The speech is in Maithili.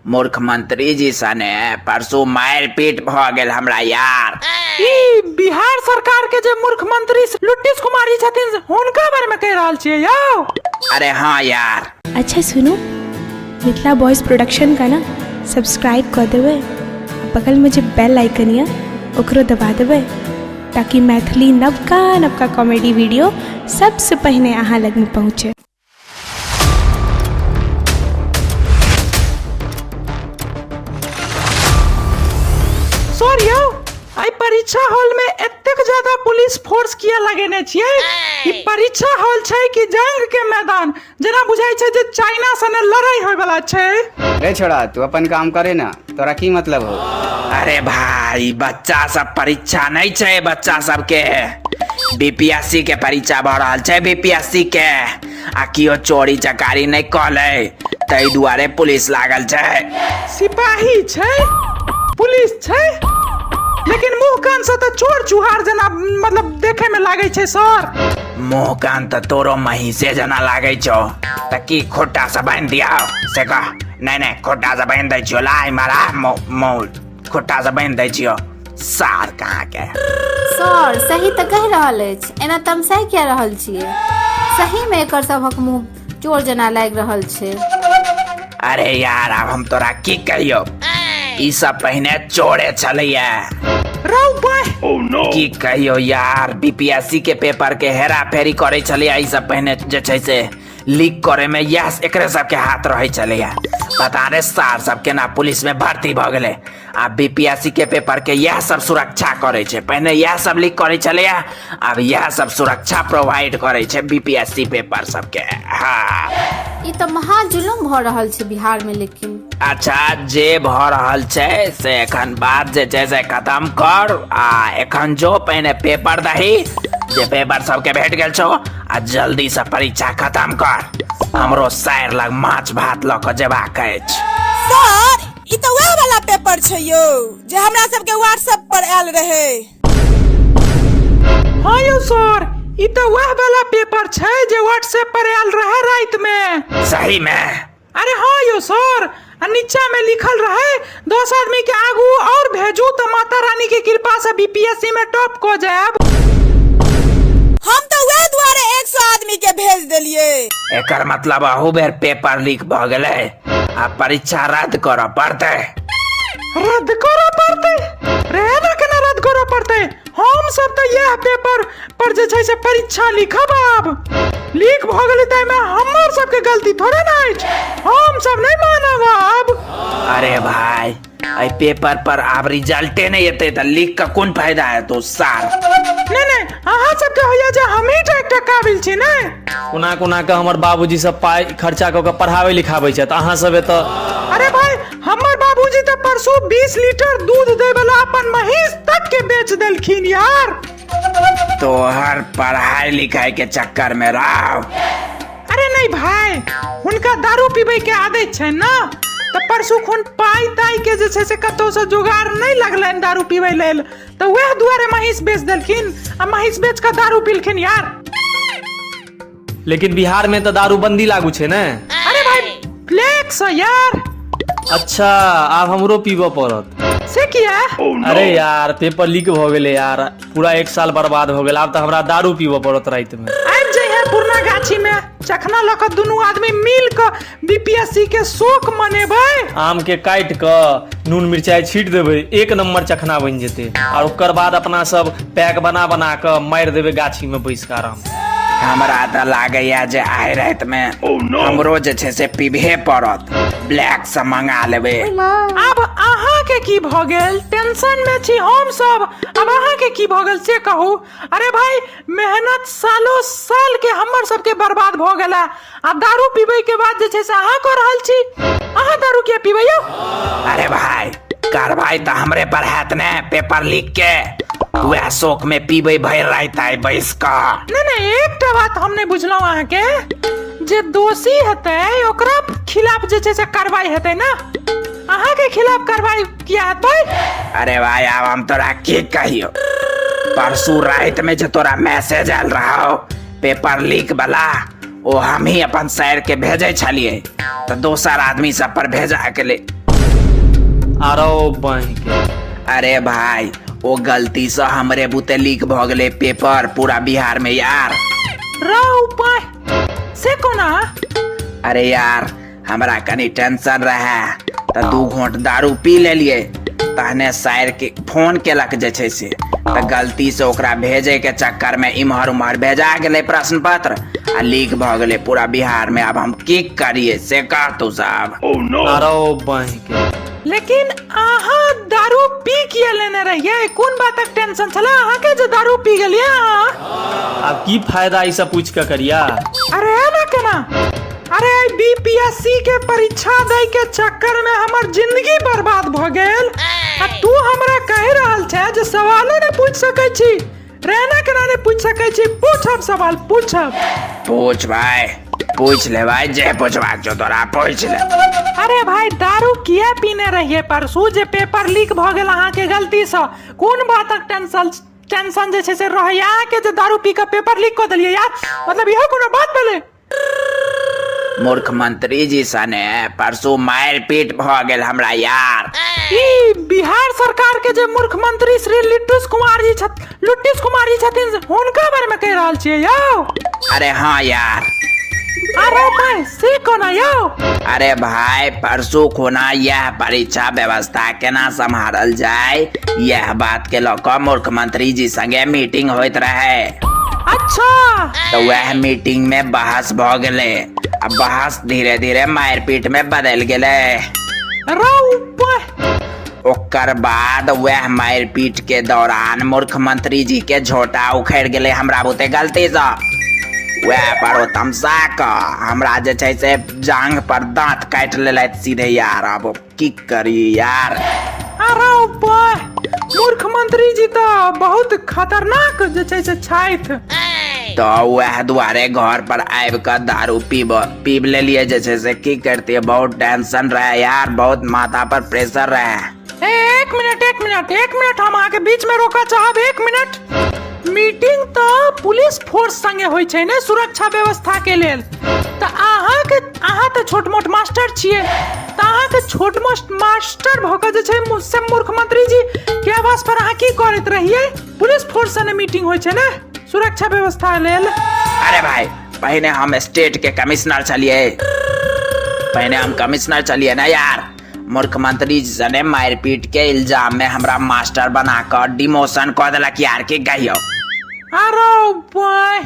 मुख्यमंत्री जी सने परसू मारि पीट भऽ गेल हमरा यार। ई बिहार सरकार के जे मुख्यमंत्री लुट्टिस कुमार जी छथिन, हुनका बारे में कहि रहल छियै यौ? अरे हाँ यार। अच्छा सुनू, मिथिला बॉयज प्रोडक्शन का ना सब्सक्राइब कऽ देबै, आ बगलमे जे बेल आइकन यऽ ओकरो दबा देबै, ताकि मैथिली नवका नवका कॉमेडी वीडियो सबसँ पहिने अहाँ लगमे पहुँचे। सर यौ, एहि परीक्षा हॉल में एतेक ज्यादा पुलिस फोर्स किया लगेने छियै? ई परीक्षा हॉल छै कि जंग के मैदान? जेना बुझाइ छै जे चाइना सने लड़ाई होय वाला छै। रे छोड़ा, तू अपन काम करे ना, तोरा की मतलब हो? अरे भाई, बच्चा सब परीक्षा नहीं छै, बच्चा सबके बीपीएससी के परीक्षा भऽ रहल छै, बीपीएससी के, आ कियो चोरी चकारी नहि कऽ लै ताहि दुआरे पुलिस लागल छै। सिपाही छै, पुलिस छै, लेकिन मुंह कान से तऽ चोर चुहार जेना मतलब देखे में लागै छै सर। मुंह कान तऽ तोरो महीसे जेना लागै छौ, तऽ की खोटा से बान्हि दिया से कह? नहि नहि, खोटा से बान्हि दै छियौ, ला मारा मौल, खोटा से बान्हि दै छियौ सार कहाँ के। सर सही तऽ कहि रहल अछि, एना तमसाइ किया रहल छियै? सही मे एकर सभक मुंह चोर जेना लागि रहल छै। अरे यार, आब हम तोरा की कहियौ, ई सब पहिने चोरे छलैया। रौ बाय। की कहियौ यार, बीपीएससी के पेपर के हेरा फेरी करे छलैया ई सब पहिने, जे छै से लीक करे में यस एकरे सबके हाथ रहे छलैया। पता नहीं सार सब केना पुलिस में भर्ती भऽ गेलै। आ बीपीएससी के पेपर के यह सब सुरक्षा करे छै, पहिने यह सब लीक करे छलैया, आब यह सब सुरक्षा प्रोवाइड करे छै बीपीएससी पेपर सबके। हाँ, ई तऽ महा जुलुम भऽ रहल छै बिहार में लेकिन। अच्छा, जे भऽ रहल छै से एखन बात जे छै से खत्म कर, आ एखन जो पहिने पेपर दही जे पेपर सबके भेट गेल छौ, आ जल्दी से परीक्षा खत्म कर, हमरो साइर लग माछ भात लऽ कऽ जेबाक अछि। सर, ई तऽ वएह वाला पेपर छै यौ जे हमरा सबके व्हाट्सएप पर आयल रहे। हाँ यौ सर, ई तऽ वएह वाला पेपर छै जे व्हाट्सएप पर आयल रहे राति में। सही में? अरे हाँ यौ सर, आ नीचा में लिखल रहे 10 आदमी के आगू और भेजू तऽ माता रानी के कृपा से बीपीएससी में टॉप कऽ जायब। हम तऽ वएह दुआरे 100 आदमी के भेज देलियै। एकर मतलब अहू बेर पेपर लीक भऽ गेलै, आ परीक्षा रद्द करऽ पड़तै। रद्द करऽ पड़तै? रे एना केना रद्द करऽ पड़तै? हम सब तऽ इएह पेपर पर जे छै से परीक्षा लिखब। आब लीक भऽ गेलै ताहिमे हमर सबके गलती थोड़े ने अछि, हम सब नहि मानब आब। अरे भाई, एहि पेपर पर आब रिजल्टे नहि एतै तऽ लिख कऽ कोन फायदा हेतौ सार? नहि नहि, अहाँ सबके होइया जे हमही टा एकटा काबिल छी ने? कोना कोना कऽ हमर बाबूजी सब पाइ खर्चा कऽ कऽ पढ़ाबै लिखाबै छथि, अहाँ सब एतऽ। अरे भाई, हमर बाबूजी तऽ परसू 20 लीटर दूध दै वाला अपन महींस तक के बेच देलखिन यार। तोहर पढ़ाई लिखाई के चक्कर में रहो। अरे नहीं भाई, हुनका दारू पीबै के आदत छै ना, तऽ परसू खून पाइ ताइ के जे छै से कतौ से जुगाड़ नहि लगलनि दारू पीबै लेल, तऽ वएह दुआरे महींस बेच देलखिन, आ महींस बेच कऽ दारू पीलखिन यार। लेकिन बिहार में तऽ दारूबंदी लागू छै ने? अरे भाई, ब्लैक से यार। अच्छा, आब हमरो पीबऽ पड़त। से किया? अरे यार, पेपर लीक भऽ गेलै यार, पूरा 1 साल बर्बाद हो गेल, आब तऽ हमरा दारू पीबऽ पड़त राति में। आबि जइहे पुरना गाछी में, चखना लऽ कऽ दुनू आदमी मिल कऽ बीपीएससी के शोक मनेबै। आम के काटि कऽ नून मिरचाइ छीट देबै, 1 नंबर चखना बनि जेतै, और ओकर बाद अपना सब पैक बना बना कऽ मारि देबै गाछी में बैस कऽ आराम से। हमरा तऽ लागैया जे आइ राति में हमरो जे छै से पीबहे पड़त, ब्लैक से मंगा लेबै। आब अहाँ के की भऽ गेल? टेंशन में छी हम सब, आब अहाँ के की भऽ गेल से कहू? अरे भाई, मेहनत सालो साल के हमर सबके बर्बाद भऽ गेल, आ दारू पीबै के बाद जे छै से अहाँ कऽ रहल छी। अहाँ दारू किया पीबै यौ? अरे भाई, कार्रवाई तऽ हमरे पर हैत ने पेपर लीक के, वएह शोक में पीबै भरि राति आइ बैस कऽ। नहि नहि, एकटा बात हम नहि बुझलहुँ अहाँके, जे दोषी हेतै ओकरा खिलाफ जे छै से कार्रवाई हेतै ना, अहाँके खिलाफ कार्रवाई किया हेतै? अरे भाई, आब हम तोरा की कहियौ, परसू राति में जे तोरा मैसेज आयल रहौ पेपर लीक वाला, ओ हम ही अपन सर के भेजै छलियै तऽ दोसर आदमी सब पर भेजा के ले। आरो बाँहि के। अरे भाई, ओ गलती से हमरे बुते लीक भऽ गेलै पेपर पूरा बिहार में यार। रौ पाय, से कोना? अरे यार, हमरा कनी टेंशन रहे तऽ 2 घोंट दारू पी लेलियै, तहने सायर के फोन केलक जे छै से, तऽ गलती से ओकरा भेजे के चक्कर में इम्हर उम्हर भेजा गेलै प्रश्न पत्र आ लीक भऽ गेलै पूरा बिहार में। आब हम की करियै से कह तू सब। आरो बाँहि के। लेकिन अहाँ दारू पी किया लेने रहियै? कोन बातक टेंशन छलै अहाँके जे दारू पी गेलियै अहाँ? आब की फायदा ई सब पूछि कऽ करिया? अरे एना केना? अरे बीपीएससी के परीक्षा दै के चक्कर में हमर जिंदगी बर्बाद भऽ गेल आ तू हमरा कहि रहल छै जे सवालो नहि पूछि सकै छी। रहना केना नहि पूछि सकै छी? पूछब सवाल, पूछब। पूछ भाई, पूछ ले भाई, जे पूछबाक छौ तोरा पूछ ले। अरे भाई, दारू किया पीने रहियै परसू जे पेपर लीक भऽ गेल अहाँके गलती सँ? कोन बातक टेंशन टेंशन जे छै से रहैया अहाँके जे दारू पी कऽ पेपर लीक कऽ देलियै यार? मतलब इहो कोनो बात भेलै? मुख्यमंत्री जी सने परसू मारि पीट भऽ गेल हमरा यार। ई बिहार सरकार के जे मुख्यमंत्री श्री लिट्टूस कुमार जी छथ, लुट्टूस कुमार जी छथिन, हुनका बारे में कहि रहल छियै यौ? अरे हाँ यार। अरे भाई, से कोना यौ? अरे भाई, परसू खुना यह परीक्षा व्यवस्था केना सम्हारल जाय, यह बात के लऽ कऽ मुख्यमंत्री जी संगे मीटिंग होइत रहे। अच्छा। तऽ वएह मीटिंग में बहस भऽ गेलै आ बहस धीरे धीरे मारि पीट में बदलि गेलै। रौ पाय। ओकर बाद वएह मारि पीट के दौरान मुख्यमंत्री जी के झोटा उखड़ि गेलै हमरा बुते गलती सँ। वएह पर ओ तमसा कऽ हमरा जे छै से जांघ पर दांत काटि लेलथि सीधे यार। आब की करी यार? अरे पाय, मुख्यमंत्री जी तऽ बहुत खतरनाक जे छै से छथि। तऽ वएह दुआरे घर पर आबि कऽ दारू पीब लेलियै जे छै से। की करतियै, बहुत टेंशन रहे यार, बहुत माथा पर प्रेशर रहे। एक मिनट एक मिनट एक मिनट, हम अहाँके बीच में रोकऽ चाहब, एक मिनट। मीटिंग तऽ पुलिस फोर्स संगे होइ छै ने सुरक्षा व्यवस्था के लेल, तऽ अहाँके अहाँ तऽ छोट मोट मास्टर छियै, तऽ अहाँके छोट मोट मास्टर भऽ कऽ जे छै से मुख्यमंत्री जी के आवास पर अहाँ की करैत रहियै? पुलिस फोर्स संगे मीटिंग होइ छै ने सुरक्षा व्यवस्था लेल। अरे भाई, पहिने हम स्टेट के कमिश्नर छलियै, पहिने हम कमिश्नर छलियै ना यार। मुख्यमंत्री जी सने मारि पीट के इल्जाम में हमरा मास्टर बना कऽ डिमोशन कऽ देलक यार, की कहियौ। अरे बाय।